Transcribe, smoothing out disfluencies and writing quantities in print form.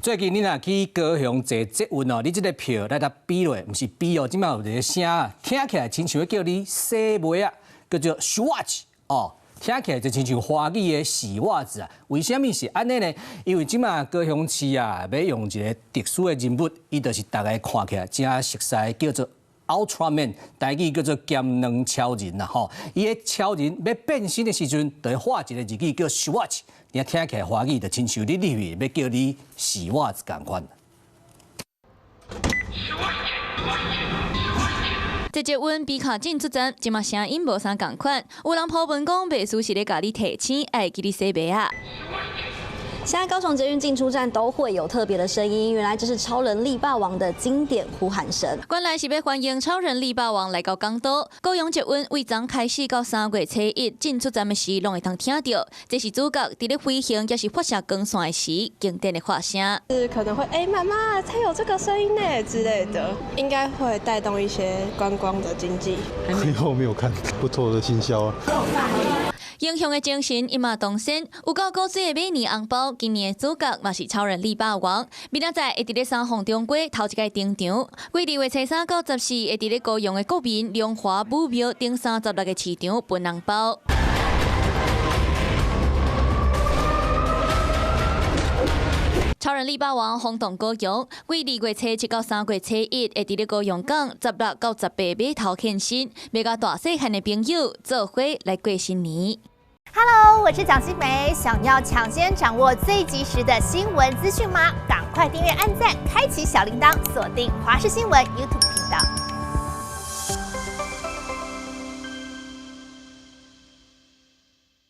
最近你若去高雄坐捷運哦，你這个票來共比落，毋是比哦，這擺有一个聲聽起來親像叫你洗襪仔，叫做 Swatch 哦，聽起來就親像華語的洗襪子啊。為啥物是按呢呢？因為這擺高雄市啊，欲用一个特殊的人物，伊就是逐家看起來誠熟似，叫做 Ultraman，台語叫做鹹卵超人啦吼。伊的超人欲變身的時陣，就會喊一个字語叫 Swatch。你聽起來華語就親像你入去欲叫你洗襪子仝款。坐捷運埤卡進出站，這馬聲音無啥仝款。有人 po 文講，袂輸是咧共你提醒，愛記得洗襪仔。現在高雄捷運進出站都會有特別的聲音，原來這是超人力霸王的經典呼喊聲。原來是欲歡迎超人力霸王來到港島。高雄捷運對昨開始到3月初一進出站的時，攏會當聽著。這是主角佇咧飛行，抑是發射光線的時，經典的喊聲。是可能會欸，媽媽才有這個聲音呢之類的，應該會帶動一些觀光的經濟。後沒有看不錯的行銷啊。英雄的精神伊嘛當先，有夠古錐的馬年紅包，今年的主角嘛是超人力霸王。明仔載會佇咧三鳳中街頭一擺登場，對2月初三到14會佇咧高雄的國民龍華武廟頂36個市場分紅包。超人力霸王轟動高雄，對2月初七到3月初一會佇咧高雄港16到18碼頭現身，欲佮大細漢的朋友做伙來過新年。 Hello，我是蔣新梅，想要搶先掌握最及時的新聞資訊嗎？趕快訂閱、按讚、開啟小鈴鐺，鎖定華視新聞 YouTube 頻道。